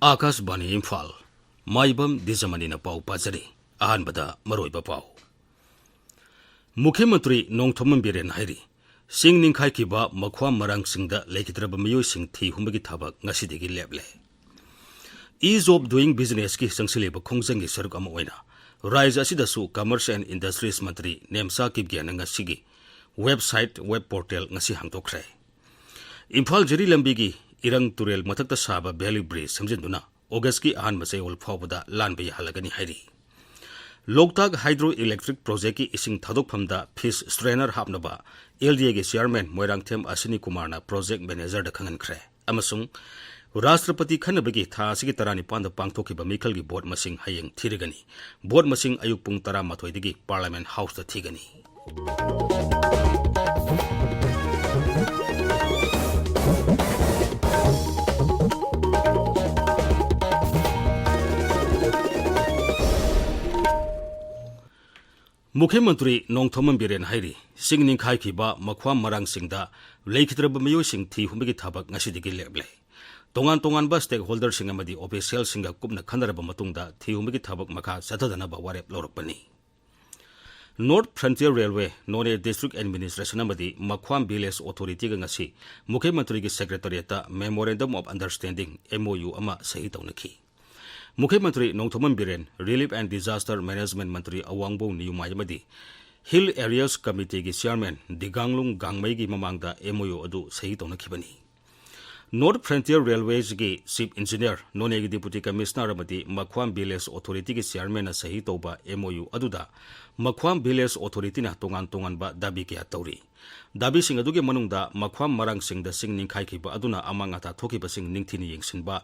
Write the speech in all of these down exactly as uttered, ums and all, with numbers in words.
ꯑꯥꯀꯥꯁꯕꯥꯅꯤ ꯏꯝꯐꯥꯜ, ꯃꯥꯏꯕꯝ ꯗꯤꯖꯃꯅꯤꯅ ꯄꯥꯎ ꯄꯥꯖꯔꯤ꯫ ꯑꯍꯥꯟꯕꯗ ꯃꯔꯨꯑꯣꯏꯕ ꯄꯥꯎ꯫ ꯃꯨꯈ꯭ꯌ ꯃꯟꯇ꯭ꯔꯤ ꯅꯣꯡꯊꯣꯝꯕꯝ ꯕꯤꯔꯦꯟ ꯍꯥꯏꯔꯤ, ꯆꯤꯡ ꯅꯤꯡꯈꯥꯏꯈꯤꯕ ꯃꯈ꯭ꯋꯥꯝ ꯃꯔꯥꯡꯁꯤꯡꯗ ꯂꯩꯈꯤꯗ꯭ꯔꯕ ꯃꯤꯑꯣꯏꯁꯤꯡ ꯊꯤ ꯍꯨꯝꯕꯒꯤ ꯊꯕꯛ ꯉꯁꯤꯗꯒꯤ ꯂꯦꯞꯂꯦ꯫ Ease of Doing Businessꯀꯤ ꯆꯪꯁꯤꯜꯂꯤꯕ ꯈꯣꯡꯖꯪꯒꯤ ꯁꯔꯨꯛ ꯑꯃ ꯑꯣꯏꯅ ꯔꯥꯖ꯭ꯌ ꯑꯁꯤꯗꯁꯨ Commerce and Industries ꯃꯟꯇ꯭ꯔꯤ ꯅꯦꯝꯆꯥ ꯀꯤꯞꯒꯦꯅ ꯉꯁꯤꯒꯤ website, web portal ꯉꯁꯤ ꯍꯥꯡꯗꯣꯛꯈ꯭ꯔꯦ꯫ ꯏꯝꯐꯥꯜ ꯖꯤꯔꯤ ꯂꯝꯕꯤꯒꯤ ꯏꯔꯪ ꯇꯨꯔꯦꯜ ꯃꯊꯛꯇ ꯁꯥꯕ Bailey Bridge ꯁꯦꯝꯖꯤꯟꯗꯨꯅ Augustꯀꯤ ꯑꯍꯥꯟꯕ ꯆꯌꯣꯜ ꯐꯥꯎꯕꯗ ꯂꯥꯟꯕ ꯌꯥꯍꯜꯂꯒꯅꯤ ꯍꯥꯏꯔꯤ꯫ ꯂꯣꯛꯇꯥꯛ Hydro Electric Projectꯀꯤ ꯏꯁꯤꯡ ꯊꯥꯗꯣꯛꯐꯝꯗ fish strainer ꯍꯥꯞꯅꯕ LDAꯒꯤ chairman ꯃꯣꯏꯔꯥꯡꯊꯦꯝ ꯑꯁꯤꯅꯤ ꯀꯨꯃꯥꯔꯅ project managerꯗ ꯈꯪꯍꯟꯈ꯭ꯔꯦ꯫ ꯑꯃꯁꯨꯡ ꯔꯥꯁꯇ꯭ꯔꯄꯇꯤ ꯈꯟꯅꯕꯒꯤ ꯊꯥ ꯑꯁꯤꯒꯤ ꯇꯔꯥꯅꯤꯄꯥꯟꯗ ꯄꯥꯡꯊꯣꯛꯈꯤꯕ ꯃꯤꯈꯜꯒꯤ vote ꯃꯁꯤꯡ ꯍꯌꯦꯡ ꯊꯤꯔꯒꯅꯤ꯫ Vote ꯃꯁꯤꯡ ꯑꯌꯨꯛ ꯄꯨꯡ ꯇꯔꯥꯃꯥꯊꯣꯏꯗꯒꯤ Parliament Houseꯇ ꯊꯤꯒꯅꯤ꯫ ꯃꯨꯈ꯭ꯌ ꯃꯟꯇ꯭ꯔꯤ ꯅꯣꯡꯊꯣꯝꯕꯝ ꯕꯤꯔꯦꯟ ꯍꯥꯏꯔꯤ, ꯆꯤꯡ ꯅꯤꯡꯈꯥꯏꯈꯤꯕ ꯃꯈ꯭ꯋꯥꯝ ꯃꯔꯥꯡꯁꯤꯡꯗ ꯂꯩꯈꯤꯗ꯭ꯔꯕ ꯃꯤꯑꯣꯏꯁꯤꯡ ꯊꯤ ꯍꯨꯝꯕꯒꯤ ꯊꯕꯛ ꯉꯁꯤꯗꯒꯤ ꯂꯦꯞꯂꯦ꯫ ꯇꯣꯉꯥꯟ ꯇꯣꯉꯥꯟꯕ stakeholderꯁꯤꯡ ꯑꯃꯗꯤ officialꯁꯤꯡꯒ ꯀꯨꯞꯅ ꯈꯟꯅꯔꯕ ꯃꯇꯨꯡꯗ ꯊꯤ ꯍꯨꯝꯕꯒꯤ ꯊꯕꯛ ꯃꯈꯥ ꯆꯠꯊꯗꯅꯕ ꯋꯥꯔꯦꯞ ꯂꯧꯔꯛꯄꯅꯤ꯫ North Frontier Railway, Noney District Administration ꯑꯃꯗꯤ ꯃꯈ꯭ꯋꯥꯝ Village Authorityꯒ ꯉꯁꯤ ꯃꯨꯈ꯭ꯌ ꯃꯟꯇ꯭ꯔꯤꯒꯤ secretariatꯇ Memorandum of Understanding, MOU, ꯑꯃ ꯁꯍꯤ ꯇꯧꯅꯈꯤ꯫ ꯃꯨꯈ꯭ꯌ ꯃꯟꯇ꯭ꯔꯤ Nongthombam Biren, Relief and Disaster Management ꯃꯟꯇ꯭ꯔꯤ ꯑꯋꯥꯡꯕꯧ ꯅꯤꯌꯨꯃꯥꯏ ꯑꯃꯗꯤ Hill Areas Committeeꯒꯤ chairman ꯗꯤꯒꯥꯡꯂꯨꯡ ꯒꯥꯡꯃꯩꯒꯤ ꯃꯃꯥꯡꯗ MOU ꯑꯗꯨ ꯁꯍꯤ ꯇꯧꯅꯈꯤꯕꯅꯤ꯫ North Frontier Railwaysꯒꯤ Chief Engineer, ꯅꯣꯅꯦꯒꯤ Deputy Commissioner ꯑꯃꯗꯤ ꯃꯈ꯭ꯋꯥꯝ Village Authorityꯒꯤ chairmanꯅ ꯁꯍꯤ ꯇꯧꯕ MOU ꯑꯗꯨꯗ ꯃꯈ꯭ꯋꯥꯝ Village Authorityꯅ ꯇꯣꯉꯥꯟ ꯇꯣꯉꯥꯟꯕ ꯗꯥꯕꯤ ꯀꯌꯥ ꯇꯧꯔꯤ꯫ ꯗꯥꯕꯤꯁꯤꯡ ꯑꯗꯨꯒꯤ ꯃꯅꯨꯡꯗ ꯃꯈ꯭ꯋꯥꯝ ꯃꯔꯥꯡꯁꯤꯡꯗ ꯆꯤꯡ ꯅꯤꯡꯈꯥꯏꯈꯤꯕ ꯑꯗꯨꯅ ꯑꯃꯥꯡ ꯑꯇꯥ ꯊꯣꯛꯈꯤꯕꯁꯤꯡ ꯅꯤꯡꯊꯤꯅ ꯌꯦꯡꯁꯤꯟꯕ,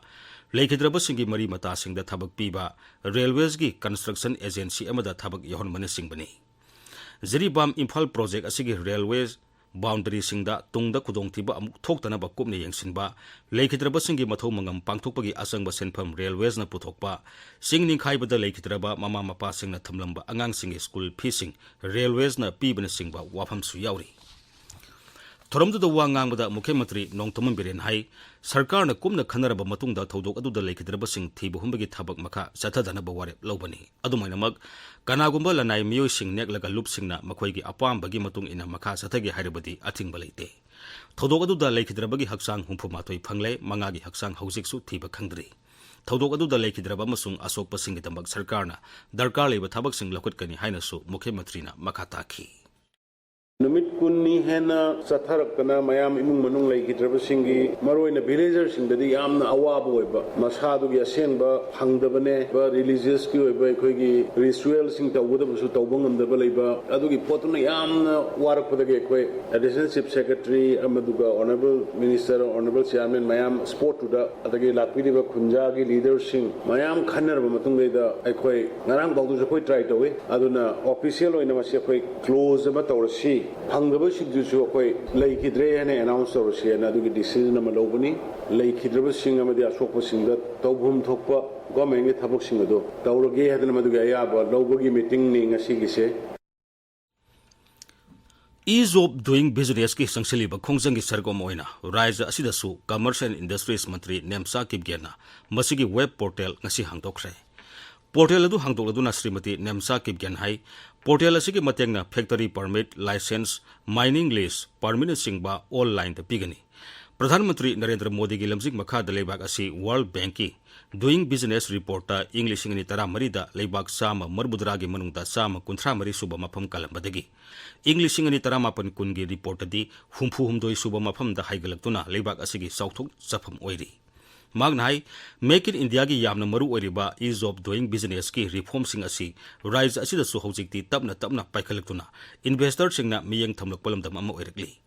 ꯂꯩꯈꯤꯗ꯭ꯔꯕꯁꯤꯡꯒꯤ ꯃꯔꯤ ꯃꯇꯥꯁꯤꯡꯗ ꯊꯕꯛ ꯄꯤꯕ, railwaysꯒꯤ construction agency ꯑꯃꯗ ꯊꯕꯛ ꯌꯥꯎꯍꯟꯕꯅꯆꯤꯡꯕꯅꯤ꯫ ꯖꯤꯔꯤꯕꯥꯝ ꯏꯝꯐꯥꯜ project ꯑꯁꯤꯒꯤ railway boundaryꯁꯤꯡꯗ ꯇꯨꯡꯗ ꯈꯨꯗꯣꯡꯊꯤꯕ ꯑꯃꯨꯛ ꯊꯣꯛꯇꯅꯕ ꯀꯨꯞꯅ ꯌꯦꯡꯁꯤꯟꯕ, ꯂꯩꯈꯤꯗ꯭ꯔꯕꯁꯤꯡꯒꯤ ꯃꯊꯧ ꯃꯉꯝ ꯄꯥꯡꯊꯣꯛꯄꯒꯤ ꯑꯆꯪꯕ ꯁꯦꯟꯐꯝ railwaysꯅ ꯄꯨꯊꯣꯛꯄ, ꯆꯤꯡ ꯅꯤꯡꯈꯥꯏꯕꯗ ꯂꯩꯈꯤꯗ꯭ꯔꯕ ꯃꯃꯥ ꯃꯄꯥꯁꯤꯡꯅ ꯊꯝꯂꯝꯕ ꯑꯉꯥꯡꯁꯤꯡꯒꯤ school feesꯁꯤꯡ railwaysꯅ ꯄꯤꯕꯅꯆꯤꯡꯕ ꯋꯥꯐꯝꯁꯨ ꯌꯥꯎꯔꯤ꯫ ꯊꯧꯔꯝꯗꯨꯗ ꯋꯥ ꯉꯥꯡꯕꯗ ꯃꯨꯈ꯭ꯌ ꯃꯟꯇ꯭ꯔꯤ ꯅꯣꯡꯊꯣꯝꯕꯝ ꯕꯤꯔꯦꯟ ꯍꯥꯏ, ꯁꯔꯀꯥꯔꯅ ꯀꯨꯞꯅ ꯈꯟꯅꯔꯕ ꯃꯇꯨꯡꯗ ꯊꯧꯗꯣꯛ ꯑꯗꯨꯗ ꯂꯩꯈꯤꯗ꯭ꯔꯕꯁꯤꯡ ꯊꯤꯕ ꯍꯨꯝꯕꯒꯤ ꯊꯕꯛ ꯃꯈꯥ ꯆꯠꯊꯗꯅꯕ ꯋꯥꯔꯦꯞ ꯂꯧꯕꯅꯤ꯫ ꯑꯗꯨꯃꯥꯏꯅꯃꯛ, ꯀꯅꯥꯒꯨꯝꯕ ꯂꯅꯥꯏ ꯃꯤꯑꯣꯏꯁꯤꯡ ꯅꯦꯛꯂꯒ ꯂꯨꯞꯁꯤꯡꯅ ꯃꯈꯣꯏꯒꯤ ꯑꯄꯥꯝꯕꯒꯤ ꯃꯇꯨꯡ ꯏꯟꯅ ꯃꯈꯥ ꯆꯠꯊꯒꯦ ꯍꯥꯏꯔꯕꯗꯤ ꯑꯊꯤꯡꯕ ꯂꯩꯇꯦ꯫ ꯊꯧꯗꯣꯛ ꯑꯗꯨꯗ ꯂꯩꯈꯤꯗ꯭ꯔꯕꯒꯤ ꯍꯛꯆꯥꯡ ꯍꯨꯝꯐꯨ ꯃꯥꯊꯣꯏ ꯐꯪꯂꯦ, ꯃꯉꯥꯒꯤ ꯍꯛꯆꯥꯡ ꯍꯧꯖꯤꯛꯁꯨ ꯊꯤꯕ ꯈꯪꯗ꯭ꯔꯤ꯫ ꯊꯧꯗꯣꯛ ꯑꯗꯨꯗ ꯂꯩꯈꯤꯗ꯭ꯔꯕ ꯑꯃꯁꯨꯡ ꯑꯁꯣꯛꯄꯁꯤꯡꯒꯤꯗꯃꯛ ꯁꯔꯀꯥꯔꯅ ꯗꯔꯀꯥꯔ ꯂꯩꯕ ꯊꯕꯛꯁꯤꯡ ꯂꯧꯈꯠꯀꯅꯤ ꯍꯥꯏꯅꯁꯨ ꯃꯨꯈ꯭ꯌ ꯃꯟꯇ꯭ꯔꯤꯅ ꯃꯈꯥ ꯇꯥꯈꯤ꯫ ꯅꯨꯃꯤꯠ ꯀꯨꯟꯅꯤ ꯍꯦꯟꯅ ꯆꯠꯊꯔꯛꯇꯅ ꯃꯌꯥꯝ ꯏꯃꯨꯡ ꯃꯅꯨꯡ ꯂꯩꯈꯤꯗ꯭ꯔꯕꯁꯤꯡꯒꯤ, ꯃꯔꯨꯑꯣꯏꯅ ꯚꯤꯂꯦꯖꯔꯁꯤꯡꯗꯗꯤ ꯌꯥꯝꯅ ꯑꯋꯥꯕ ꯑꯣꯏꯕ, ꯃꯁꯥꯗꯨꯒꯤ ꯑꯁꯦꯡꯕ ꯐꯪꯗꯕꯅꯦ, ꯔꯤꯂꯤꯖꯤꯌꯁꯀꯤ ꯑꯣꯏꯕ ꯑꯩꯈꯣꯏꯒꯤ ꯔꯤꯆꯨꯋꯦꯜꯁꯤꯡ ꯇꯧꯒꯗꯕꯁꯨ ꯇꯧꯕ ꯉꯝꯗꯕ ꯂꯩꯕ, ꯑꯗꯨꯒꯤ ꯄꯣꯠꯇꯨꯅ ꯌꯥꯝꯅ ꯋꯥꯔꯛꯄꯗꯒꯤ ꯑꯩꯈꯣꯏ ꯑꯦꯗꯤꯁꯅꯦꯜ ꯆꯤꯐ ꯁꯦꯀ꯭ꯔꯦꯇꯔꯤ ꯑꯃꯗꯨꯒ ꯑꯣꯅꯔꯦꯕꯜ ꯃꯤꯅꯤꯁꯇꯔ, ꯑꯣꯅꯔꯦꯕꯜ ꯆꯤꯌꯥꯔꯃꯦꯟ ꯃꯌꯥꯝ ꯁ꯭ꯄꯣꯠꯇꯨꯗ, ꯑꯗꯒꯤ ꯂꯥꯛꯄꯤꯔꯤꯕ ꯈꯨꯟꯖꯥꯒꯤ ꯂꯤꯗꯔꯁꯤꯡ ꯃꯌꯥꯝ ꯈꯟꯅꯔꯕ ꯃꯇꯨꯡꯗꯩꯗ ꯑꯩꯈꯣꯏ ꯉꯔꯥꯡ ꯐꯥꯎꯗꯁꯨ ꯑꯩꯈꯣꯏ ꯇ꯭ꯔꯥꯏ ꯇꯧꯏ꯫ ꯑꯗꯨꯅ ꯑꯣꯐꯤꯁꯤꯌꯦꯜ ꯑꯣꯏꯅ ꯃꯁꯤ ꯑꯩꯈꯣꯏ ꯀ꯭ꯂꯣꯖ ꯑꯃ ꯇꯧꯔꯁꯤ, ꯐꯪꯗꯕꯁꯤꯡꯗꯨꯁꯨ ꯑꯩꯈꯣꯏ ꯂꯩꯈꯤꯗ꯭ꯔꯦ ꯍꯥꯏꯅ ꯑꯦꯅꯥꯎꯟꯁ ꯇꯧꯔꯁꯤ ꯍꯥꯏꯅ ꯑꯗꯨꯒꯤ ꯗꯤꯁꯤꯖꯟ ꯑꯃ ꯂꯧꯕꯅꯤ꯫ ꯂꯩꯈꯤꯗ꯭ꯔꯕꯁꯤꯡ ꯑꯃꯗꯤ ꯑꯁꯣꯛꯄꯁꯤꯡꯗ ꯇꯧꯐꯝ ꯊꯣꯛꯄ ꯒꯣꯔꯃꯦꯟꯒꯤ ꯊꯕꯛꯁꯤꯡ ꯑꯗꯨ ꯇꯧꯔꯒꯦ ꯍꯥꯏꯗꯅ ꯃꯗꯨꯒꯤ ꯑꯌꯥꯕ ꯂꯧꯕꯒꯤ ꯃꯤꯇꯤꯡꯅꯤ ꯉꯁꯤꯒꯤꯁꯦ꯫ Ease of Doing Businessꯀꯤ ꯆꯪꯁꯤꯜꯂꯤꯕ ꯈꯣꯡꯖꯪꯒꯤ ꯁꯔꯨꯛ ꯑꯃ ꯑꯣꯏꯅ ꯔꯥꯖ꯭ꯌ ꯑꯁꯤꯗꯁꯨ Commerce and Industries ꯃꯟꯇ꯭ꯔꯤ ꯅꯦꯝꯆꯥ ꯀꯤꯞꯒꯦꯟꯅ ꯃꯁꯤꯒꯤ ꯋꯦꯕ ꯄꯣꯔꯇꯦꯜ ꯉꯁꯤ ꯍꯥꯡꯗꯣꯛꯈ꯭ꯔꯦ꯫ ꯄꯣꯔꯇꯦꯜ ꯑꯗꯨ ꯍꯥꯡꯗꯣꯛꯂꯗꯨꯅ ꯁ꯭ꯔꯤꯃꯇꯤ ꯅꯦꯝꯆꯥ ꯀꯤꯞꯒꯦꯟ ꯍꯥꯏ, ꯄꯣꯔꯇꯦꯜ ꯑꯁꯤꯒꯤ ꯃꯇꯦꯡꯅ factory permit, license, mining lease, permitꯅꯆꯤꯡꯕ ꯑꯣꯟꯂꯥꯏꯟꯗ ꯄꯤꯒꯅꯤ꯫ ꯄ꯭ꯔꯙꯥꯟ ꯃꯟꯇ꯭ꯔꯤ ꯅꯔꯦꯟꯗ꯭ꯔ ꯃꯣꯗꯤꯒꯤ ꯂꯝꯖꯤꯡ ꯃꯈꯥꯗ ꯂꯩꯕꯥꯛ ꯑꯁꯤ World Bankꯀꯤ Doing Business Reportꯇ ꯏꯪ ꯂꯤꯁꯤꯡ ꯑꯅꯤ ꯇꯔꯥꯃꯔꯤꯗ ꯂꯩꯕꯥꯛ ꯆꯥꯝꯃ ꯃꯔꯤꯐꯨꯇꯔꯥꯒꯤ ꯃꯅꯨꯡꯗ ꯆꯥꯝꯃ ꯀꯨꯟꯊ꯭ꯔꯥ ꯃꯔꯤ ꯁꯨꯕ ꯃꯐꯝ ꯀꯜꯂꯝꯕꯗꯒꯤ ꯏꯪ ꯂꯤꯁꯤꯡ ꯑꯅꯤ ꯇꯔꯥꯃꯥꯄꯟ ꯀꯨꯟꯒꯤ ꯔꯤꯄꯣꯔꯠꯇꯗꯤ ꯍꯨꯝꯐꯨ ꯍꯨꯝꯗꯣꯏ ꯁꯨꯕ ꯃꯐꯝꯗ ꯍꯥꯏꯒꯠꯂꯛꯇꯨꯅ ꯂꯩꯕꯥꯛ ꯑꯁꯤꯒꯤ ꯆꯥꯎꯊꯣꯛ ꯆꯥꯐꯝ ꯑꯣꯏꯔꯤ꯫ ꯃꯍꯥꯛꯅ ꯍꯥꯏ, Make in Indiaꯒꯤ ꯌꯥꯝꯅ ꯃꯔꯨ ꯑꯣꯏꯔꯤꯕ Ease of Doing Businessꯀꯤ reformꯁꯤꯡ ꯑꯁꯤ ꯔꯥꯖ꯭ꯌ ꯑꯁꯤꯗꯁꯨ ꯍꯧꯖꯤꯛꯇꯤ ꯇꯞꯅ ꯇꯞꯅ ꯄꯥꯏꯈꯠꯂꯛꯇꯨꯅ investorꯁꯤꯡꯅ ꯃꯤꯠꯌꯦꯡ ꯊꯝꯂꯛꯄ ꯂꯝꯗꯝ ꯑꯃ ꯑꯣꯏꯔꯛꯂꯤ꯫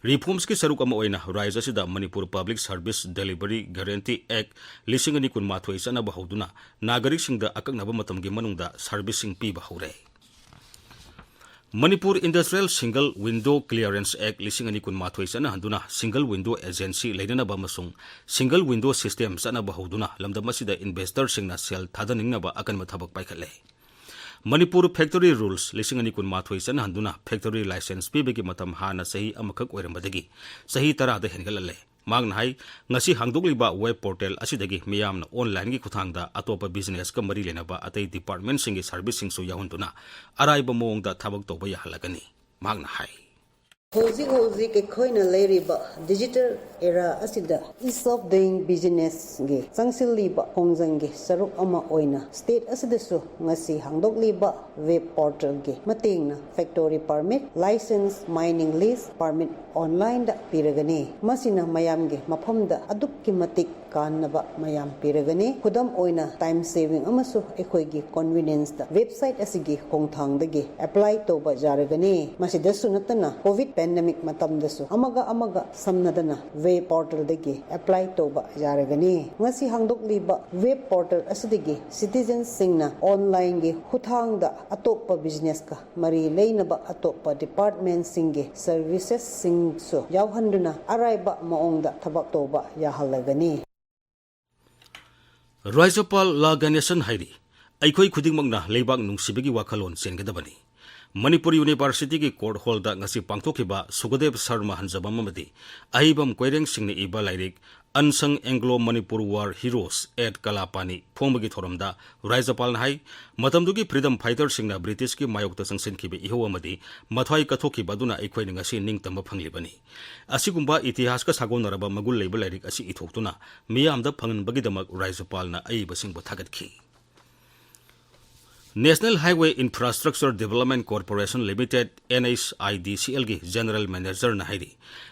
Reformsꯀꯤ ꯁꯔꯨꯛ ꯑꯃ ꯑꯣꯏꯅ ꯔꯥꯖ꯭ꯌ ꯑꯁꯤꯗ Manipur Public Service Delivery Guarantee Act ꯂꯤꯁꯤꯡ ꯑꯅꯤ ꯀꯨꯟꯃꯥꯊꯣꯏ ꯆꯠꯅꯕ ꯍꯧꯗꯨꯅ ꯅꯥꯒꯔꯤꯛꯁꯤꯡꯗ ꯑꯀꯛꯅꯕ ꯃꯇꯝꯒꯤ ꯃꯅꯨꯡꯗ serviceꯁꯤꯡ ꯄꯤꯕ ꯍꯧꯔꯦ꯫ Manipur Industrial Single Window Clearance Act ꯂꯤꯁꯤꯡ ꯑꯅꯤ ꯀꯨꯟꯃꯥꯊꯣꯏ ꯆꯠꯅꯍꯟꯗꯨꯅ single window agency ꯂꯩꯅꯅꯕ ꯑꯃꯁꯨꯡ single window system ꯆꯠꯅꯕ ꯍꯧꯗꯨꯅ ꯂꯝꯗꯝ ꯑꯁꯤꯗ investorꯁꯤꯡꯅ ꯁꯦꯜ ꯊꯥꯗꯅꯤꯡꯅꯕ ꯑꯀꯟꯕ ꯊꯕꯛ ꯄꯥꯏꯈꯠꯂꯦ꯫ ꯃꯅꯤꯄꯨꯔ Factory Rules ꯂꯤꯁꯤꯡ ꯑꯅꯤ ꯀꯨꯟꯃꯥꯊꯣꯏ ꯆꯠꯅꯍꯟꯗꯨꯅ factory license ꯄꯤꯕꯒꯤ ꯃꯇꯝ ꯍꯥꯟꯅ ꯆꯍꯤ ꯑꯃꯈꯛ ꯑꯣꯏꯔꯝꯕꯗꯒꯤ ꯆꯍꯤ ꯇꯔꯥꯗ ꯍꯦꯟꯒꯠꯍꯜꯂꯦ꯫ ꯃꯍꯥꯛꯅ ꯍꯥꯏ, ꯉꯁꯤ ꯍꯥꯡꯗꯣꯛꯂꯤꯕ web portal ꯑꯁꯤꯗꯒꯤ ꯃꯤꯌꯥꯝꯅ online-ꯒꯤ ꯈꯨꯠꯊꯥꯡꯗ ꯑꯇꯣꯞꯄ business-ꯀ ꯃꯔꯤ ꯂꯩꯅꯕ ꯑꯇꯩ department-ꯁꯤꯡꯒꯤ service-ꯁꯤꯡꯁꯨ ꯌꯥꯎꯍꯟꯗꯨꯅ ꯑꯔꯥꯏꯕ ꯃꯑꯣꯡꯗ ꯊꯕꯛ ꯇꯧꯕ ꯌꯥꯍꯜꯂꯒꯅꯤ꯫ ꯃꯍꯥꯛꯅ ꯍꯥꯏ꯫ ꯍꯧꯖꯤꯛ ꯍꯧꯖꯤꯛ ꯑꯩꯈꯣꯏꯅ ꯂꯩꯔꯤꯕ digital era ꯑꯁꯤꯗ ease of doing business-ꯒꯤ ꯆꯪꯁꯤꯜꯂꯤꯕ ꯈꯣꯡꯖꯪꯒꯤ ꯁꯔꯨꯛ ꯑꯃ ꯑꯣꯏꯅ state ꯑꯁꯤꯗꯁꯨ ꯉꯁꯤ ꯍꯥꯡꯗꯣꯛꯂꯤꯕ web portal-ꯒꯤ ꯃꯇꯦꯡꯅ factory permit, license, mining lease permit online-ꯗ ꯄꯤꯔꯒꯅꯤ꯫ ꯃꯁꯤꯅ ꯃꯌꯥꯝꯒꯤ ꯃꯐꯝꯗ ꯑꯗꯨꯛꯀꯤ ꯃꯇꯤꯛ ꯀꯥꯟꯅꯕ ꯃꯌꯥꯝ ꯄꯤꯔꯒꯅꯤ꯫ ꯈꯨꯗꯝ ꯑꯣꯏꯅ, time saving ꯑꯃꯁꯨ ꯑꯩꯈꯣꯏꯒꯤ convenience-ꯇ website ꯑꯁꯤꯒꯤ ꯈꯣꯡꯊꯥꯡꯗꯒꯤ apply ꯇꯧꯕ ꯌꯥꯔꯒꯅꯤ꯫ ꯃꯁꯤꯗꯁꯨ ꯅꯠꯇꯅ, COVID pandemic ꯃꯇꯝꯗꯁꯨ ꯑꯃꯒ ꯑꯃꯒ ꯁꯝꯅꯗꯅ web portal-ꯗꯒꯤ apply ꯇꯧꯕ ꯌꯥꯔꯒꯅꯤ꯫ ꯉꯁꯤ ꯍꯥꯡꯗꯣꯛꯂꯤꯕ web portal ꯑꯁꯤꯗꯒꯤ citizen-ꯁꯤꯡꯅ online-ꯒꯤ ꯈꯨꯠꯊꯥꯡꯗ ꯑꯇꯣꯞꯄ business-ꯀ ꯃꯔꯤ ꯂꯩꯅꯕ ꯑꯇꯣꯞꯄ department-ꯁꯤꯡꯒꯤ services-ꯁꯤꯡꯁꯨ ꯌꯥꯎꯍꯟꯗꯨꯅ ꯑꯔꯥꯏꯕ ꯃꯑꯣꯡꯗ ꯊꯕꯛ ꯇꯧꯕ ꯌꯥꯍꯜꯂꯒꯅꯤ꯫ ꯔꯥꯖ꯭ꯌꯄꯥꯜ ꯂꯥ ꯒꯅꯦꯁꯟ ꯍꯥꯏꯔꯤ, ꯑꯩꯈꯣꯏ ꯈꯨꯗꯤꯡꯃꯛꯅ ꯂꯩꯕꯥꯛ ꯅꯨꯡꯁꯤꯕꯒꯤ ꯋꯥꯈꯜꯂꯣꯟ ꯆꯦꯟꯒꯗꯕꯅꯤ꯫ ꯃꯅꯤꯄꯨꯔ University-ꯒꯤ court hall-ꯗ ꯉꯁꯤ ꯄꯥꯡꯊꯣꯛꯈꯤꯕ ꯁꯨꯀꯗꯦꯕ ꯁꯔꯃ ꯍꯟꯖꯕꯝ ꯑꯃꯗꯤ ꯑꯍꯩꯕꯝ ꯀꯣꯏꯔꯦꯡꯁꯤꯡꯅ ꯏꯕ ꯂꯥꯏꯔꯤꯛ Unsung Anglo-Manipur War Heroes at Kalapani ꯐꯣꯡꯕꯒꯤ ꯊꯧꯔꯝꯗ ꯔꯥꯖ꯭ꯌꯄꯥꯜꯅ ꯍꯥꯏ, ꯃꯇꯝꯗꯨꯒꯤ freedom fighter-ꯁꯤꯡꯅ British-ꯀꯤ ꯃꯥꯌꯣꯛꯇ ꯆꯪꯁꯤꯟꯈꯤꯕ ꯏꯍꯧ ꯑꯃꯗꯤ ꯃꯊ꯭ꯋꯥꯏ ꯀꯠꯊꯣꯛꯈꯤꯕ ꯑꯗꯨꯅ ꯑꯩꯈꯣꯏꯅ ꯉꯁꯤ ꯅꯤꯡꯇꯝꯕ ꯐꯪꯂꯤꯕꯅꯤ꯫ ꯑꯁꯤꯒꯨꯝꯕ ꯏꯇꯤꯍꯥꯁꯀ ꯁꯥꯒꯣꯟꯅꯔꯕ ꯃꯒꯨꯟ ꯂꯩꯕ ꯂꯥꯏꯔꯤꯛ ꯑꯁꯤ ꯏꯊꯣꯛꯇꯨꯅ ꯃꯤꯌꯥꯝꯗ ꯐꯪꯍꯟꯕꯒꯤꯗꯃꯛ ꯔꯥꯖ꯭ꯌꯄꯥꯜꯅ ꯑꯏꯕꯁꯤꯡꯕꯨ ꯊꯥꯒꯠꯈꯤ꯫ National Highway Infrastructure Development Corporation Limited, NHIDCL-ꯒꯤ general manager-ꯅ ꯍꯥꯏꯔꯤ,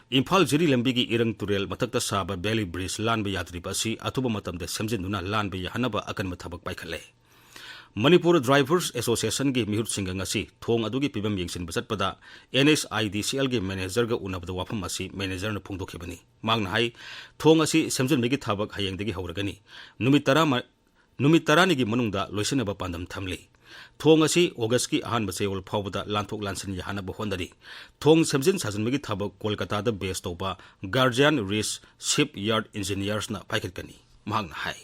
ꯏꯝꯐꯥꯜ ꯖꯤꯔꯤ ꯂꯝꯕꯤꯒꯤ ꯏꯔꯪ ꯇꯨꯔꯦꯜ ꯃꯊꯛꯇ ꯁꯥꯕ Bailey Bridge ꯂꯥꯟꯕ ꯌꯥꯗ꯭ꯔꯤꯕ ꯑꯁꯤ ꯑꯊꯨꯕ ꯃꯇꯝꯗ ꯁꯦꯝꯖꯤꯟꯗꯨꯅ ꯂꯥꯟꯕ ꯌꯥꯍꯟꯅꯕ ꯑꯀꯟꯕ ꯊꯕꯛ ꯄꯥꯏꯈꯠꯂꯦ꯫ ꯃꯅꯤꯄꯨꯔ Drivers Association-ꯒꯤ ꯃꯤꯍꯨꯠꯁꯤꯡꯒ ꯉꯁꯤ ꯊꯣꯡ ꯑꯗꯨꯒꯤ ꯐꯤꯕꯝ ꯌꯦꯡꯁꯤꯟꯕ ꯆꯠꯄꯗ NHIDCL-ꯒꯤ manager-ꯒ ꯎꯅꯕꯗ ꯋꯥꯐꯝ ꯑꯁꯤ manager-ꯅ ꯐꯣꯡꯗꯣꯛꯈꯤꯕꯅꯤ꯫ ꯃꯍꯥꯛꯅ ꯍꯥꯏ, ꯊꯣꯡ ꯑꯁꯤ ꯁꯦꯝꯖꯤꯟꯕꯒꯤ ꯊꯕꯛ ꯍꯌꯦꯡꯗꯒꯤ ꯍꯧꯔꯒꯅꯤ꯫ ꯅꯨꯃꯤꯠ ꯇꯔꯥ ꯃ-, ꯅꯨꯃꯤꯠ ꯇꯔꯥꯅꯤꯒꯤ ꯃꯅꯨꯡꯗ ꯂꯣꯏꯁꯤꯟꯅꯕ ꯄꯥꯟꯗꯝ ꯊꯝꯂꯤ꯫ ꯊꯣꯡ ꯑꯁꯤ August-ꯀꯤ ꯑꯍꯥꯟꯕ ꯆꯌꯣꯜ ꯐꯥꯎꯕꯗ ꯂꯥꯟꯊꯣꯛ ꯂꯥꯟꯁꯤꯟ ꯌꯥꯍꯟꯅꯕ ꯍꯣꯠꯅꯔꯤ꯫ ꯊꯣꯡ ꯁꯦꯝꯖꯤꯟ ꯁꯥꯖꯤꯟꯕꯒꯤ ꯊꯕꯛ ꯀꯣꯜꯀꯇꯥꯗ base ꯇꯧꯕ Guardian Reach Shipyard Engineers-ꯅ ꯄꯥꯏꯈꯠꯀꯅꯤ, ꯃꯍꯥꯛꯅ ꯍꯥꯏ꯫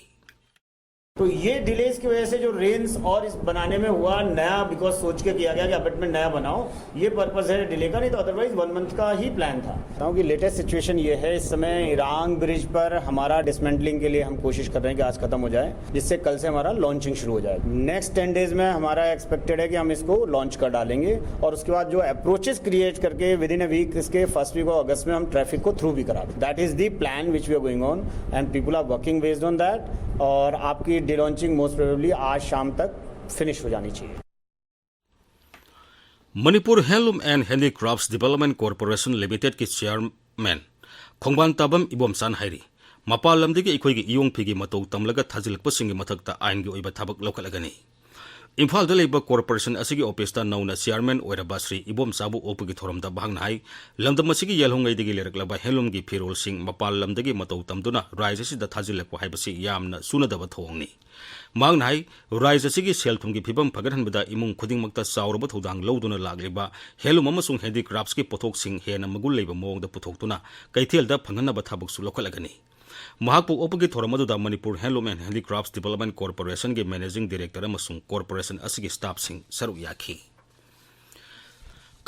तो ये डिलेज की वजह से जो रेंज और इस बनाने में हुआ नया, बिकॉज सोच के किया गया कि अबटमेंट नया बनाओ, ये पर्पस है डिले का, नहीं तो अदरवाइज वन मंथ का ही प्लान था। बताऊं कि लेटेस्ट सिचुएशन ये है, इस समय इरांग ब्रिज पर हमारा डिसमेंटलिंग के लिए हम कोशिश कर रहे हैं कि आज खत्म हो जाए, जिससे कल से हमारा लॉन्चिंग शुरू हो जाए। नेक्स्ट टेन डेज में हमारा एक्सपेक्टेड है कि हम इसको लॉन्च कर डालेंगे और उसके बाद जो अप्रोचेस क्रिएट करके विद इन अ वीक, इसके फर्स्ट वीक ऑफ अगस्त में हम ट्रैफिक को थ्रू भी करा दें। That is the plan which we are going on and people are working based on that। और आपकी डे लॉन्चिंग मोस्ट प्रोबेबली आज शाम तक फिनिश हो जानी चाहिए। Manipur Handloom and Handicrafts Development Corporation Limited ꯀꯤ ꯆꯤꯌꯥꯔꯃꯦꯟ ꯈꯣꯡꯕꯥꯟ ꯇꯥꯕꯝ ꯏꯕꯣꯝꯆꯥꯅ ꯍꯥꯏꯔꯤ, ꯃꯄꯥꯟ ꯂꯝꯗꯒꯤ ꯑꯩꯈꯣꯏꯒꯤ ꯏꯌꯣꯡ ꯐꯤꯒꯤ ꯃꯇꯧ ꯇꯝꯂꯒ ꯊꯥꯖꯤꯜꯂꯛꯄꯁꯤꯡꯒꯤ ꯃꯊꯛꯇ ꯑꯥꯏꯟꯒꯤ ꯑꯣꯏꯕ ꯊꯕꯛ ꯂꯧꯈꯠꯂꯒꯅꯤ꯫ ꯏꯝꯐꯥꯜꯗ ꯂꯩꯕ ꯀꯣꯔꯄꯣꯔꯦꯁꯟ ꯑꯁꯤꯒꯤ ꯑꯣꯐꯤꯁꯇ ꯅꯧꯅ ꯆꯤꯌꯥꯔꯃꯦꯟ ꯑꯣꯏꯔꯕ ꯁ꯭ꯔꯤ ꯏꯕꯣꯝꯆꯥꯕꯨ ꯑꯣꯛꯄꯒꯤ ꯊꯧꯔꯝꯗ ꯃꯍꯥꯛꯅ ꯍꯥꯏ, ꯂꯝꯗꯝ ꯑꯁꯤꯒꯤ ꯌꯦꯜꯍꯧꯉꯩꯗꯒꯤ ꯂꯩꯔꯛꯂꯕ ꯍꯦꯟꯂꯨꯝꯒꯤ ꯐꯤꯔꯣꯜꯁꯤꯡ ꯃꯄꯥꯟ ꯂꯝꯗꯒꯤ ꯃꯇꯧ ꯇꯝꯗꯨꯅ ꯔꯥꯏꯖ ꯑꯁꯤꯗ ꯊꯥꯖꯤꯜꯂꯛꯄ ꯍꯥꯏꯕꯁꯤ ꯌꯥꯝꯅ ꯆꯨꯅꯗꯕ ꯊꯧꯑꯣꯡꯅꯤ꯫ ꯃꯍꯥꯛꯅ ꯍꯥꯏ, ꯔꯥꯏꯖ ꯑꯁꯤꯒꯤ ꯁꯦꯜ ꯊꯨꯝꯒꯤ ꯐꯤꯕꯝ ꯐꯒꯠꯍꯟꯕꯗ ꯏꯃꯨꯡ ꯈꯨꯗꯤꯡꯃꯛꯇ ꯆꯥꯎꯔꯕ ꯊꯧꯗꯥꯡ ꯂꯧꯗꯨꯅ ꯂꯥꯛꯂꯤꯕ ꯍꯦꯟꯂꯨꯝ ꯑꯃꯁꯨꯡ ꯍꯦꯟꯗꯤꯀ꯭ꯔꯥꯐꯠꯁꯀꯤ ꯄꯣꯠꯊꯣꯛꯁꯤꯡ ꯍꯦꯟꯅ ꯃꯒꯨꯟ ꯂꯩꯕ ꯃꯑꯣꯡꯗ ꯄꯨꯊꯣꯛꯇꯨꯅ ꯀꯩꯊꯦꯜꯗ ꯐꯪꯍꯟꯅꯕ ꯊꯕꯛꯁꯨ ꯂꯧꯈꯠꯂꯒꯅꯤ꯫ ꯃꯍꯥꯛꯄꯨ ꯑꯣꯛꯄꯒꯤ ꯊꯧꯔꯝ ꯑꯗꯨꯗ Manipur Handloom and Handicrafts Development Corporation ꯒꯤ ꯃꯦꯅꯦꯖꯤꯡ ꯗꯤꯔꯦꯛꯇꯔ ꯑꯃꯁꯨꯡ ꯀꯣꯔꯄꯣꯔꯦꯁꯟ ꯑꯁꯤꯒꯤ ꯁ꯭ꯇꯥꯐꯁꯤꯡ ꯁꯔꯨꯛ ꯌꯥꯈꯤ꯫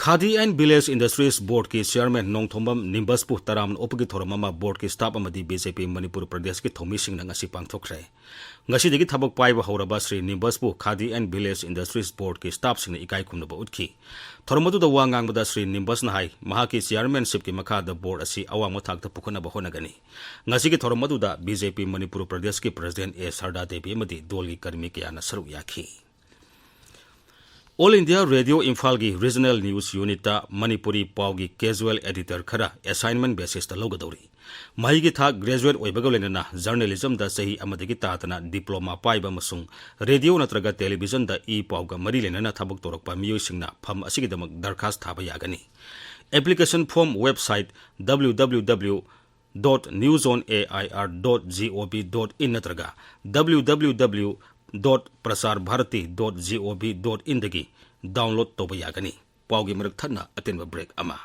Khadi and Village Industries Board ꯀꯤ ꯆꯤꯌꯥꯔꯃꯦꯟ ꯅꯣꯡꯊꯣꯝꯕꯝ ꯅꯤꯝꯕꯁꯄꯨ ꯇꯔꯥꯝꯅ ꯑꯣꯛꯄꯒꯤ ꯊꯧꯔꯝ ꯑꯃ ꯕꯣꯔꯗꯀꯤ ꯁ꯭ꯇꯥꯐ ꯑꯃꯗꯤ ꯕꯤ ꯖꯦ ꯄꯤ ꯃꯅꯤꯄꯨꯔ ꯄ꯭ꯔꯗꯦꯁꯀꯤ ꯊꯧꯃꯤꯁꯤꯡꯅ ꯉꯁꯤ ꯄꯥꯡꯊꯣꯛꯈ꯭ꯔꯦ꯫ ꯉꯁꯤꯗꯒꯤ ꯊꯕꯛ ꯄꯥꯏꯕ ꯍꯧꯔꯕ Shri ꯅꯤꯝꯕꯁꯄꯨ Khadi and Village Industries Board ꯀꯤ ꯁ꯭ꯇꯥꯐꯁꯤꯡꯅ ꯏꯀꯥꯏ ꯈꯨꯝꯅꯕ ꯎꯠꯈꯤ꯫ ꯊꯧꯔꯝ ꯑꯗꯨꯗ ꯋꯥ ꯉꯥꯡꯕꯗ ꯁ꯭ꯔꯤ ꯅꯤꯝꯕꯁꯅ ꯍꯥꯏ, ꯃꯍꯥꯛꯀꯤ ꯆꯤꯌꯥꯔꯃꯦꯟꯁꯤꯞꯀꯤ ꯃꯈꯥꯗ ꯕꯣꯔꯗ ꯑꯁꯤ ꯑꯋꯥꯡꯕ ꯊꯥꯛꯇ ꯄꯨꯈꯠꯅꯕ ꯍꯣꯠꯅꯒꯅꯤ꯫ ꯉꯁꯤꯒꯤ ꯊꯧꯔꯝ ꯑꯗꯨꯗ ꯕꯤ ꯖꯦ ꯄꯤ ꯃꯅꯤꯄꯨꯔ ꯄ꯭ꯔꯗꯦꯁꯀꯤ ꯄ꯭ꯔꯁꯤꯗꯦꯟꯠ ꯑꯦ ꯁꯔꯗꯥ ꯗꯦꯕꯤ ꯑꯃꯗꯤ ꯗꯣꯜꯒꯤ ꯀꯔꯃꯤ ꯀꯌꯥꯅ ꯁꯔꯨꯛ ꯌꯥꯈꯤ꯫ All India Radio ꯏꯝꯐꯥꯜꯒꯤ ꯔꯤꯖꯅꯦꯜ ꯅ꯭ꯌꯨꯁ ꯌꯨꯅꯤꯠꯇ ꯃꯅꯤꯄꯨꯔꯤ ꯄꯥꯎꯒꯤ ꯀꯦꯖꯨꯋꯦꯜ ꯑꯦꯗꯤꯇꯔ ꯈꯔ ꯑꯦꯁꯥꯏꯟꯃꯦꯟ ꯕꯦꯁꯤꯁꯇ ꯂꯧꯒꯗꯧꯔꯤ꯫ ꯃꯍꯩꯒꯤ ꯊꯥꯛ ꯒ꯭ꯔꯦꯖꯨꯋꯦꯠ ꯑꯣꯏꯕꯒ ꯂꯣꯏꯅꯅ ꯖꯔꯅꯦꯂꯤꯖꯝꯗ ꯆꯍꯤ ꯑꯃꯗꯒꯤ ꯇꯥꯗꯅ ꯗꯤꯄ꯭ꯂꯣꯃꯥ ꯄꯥꯏꯕ ꯑꯃꯁꯨꯡ ꯔꯦꯗꯤꯑꯣ ꯅꯠꯇ꯭ꯔꯒ ꯇꯦꯂꯤꯚꯤꯖꯟꯗ ꯏ ꯄꯥꯎꯒ ꯃꯔꯤ ꯂꯩꯅꯅ ꯊꯕꯛ ꯇꯧꯔꯛꯄ ꯃꯤꯑꯣꯏꯁꯤꯡꯅ ꯐꯝ ꯑꯁꯤꯒꯤꯗꯃꯛ ꯗꯔꯈꯥꯁ ꯊꯥꯕ ꯌꯥꯒꯅꯤ꯫ Application form website www dot newzoneair dot gov dot in ꯅꯠꯇ꯭ꯔꯒ www dot prasarbharati dot gov dot in ꯗꯒꯤ ꯗꯥꯎꯟꯂꯣꯗ ꯇꯧꯕ ꯌꯥꯒꯅꯤ꯫ ꯄꯥꯎꯒꯤ ꯃꯔꯛ ꯊꯠꯅ ꯑꯇꯦꯟꯕ ꯕ꯭ꯔꯦꯛ ꯑꯃ꯫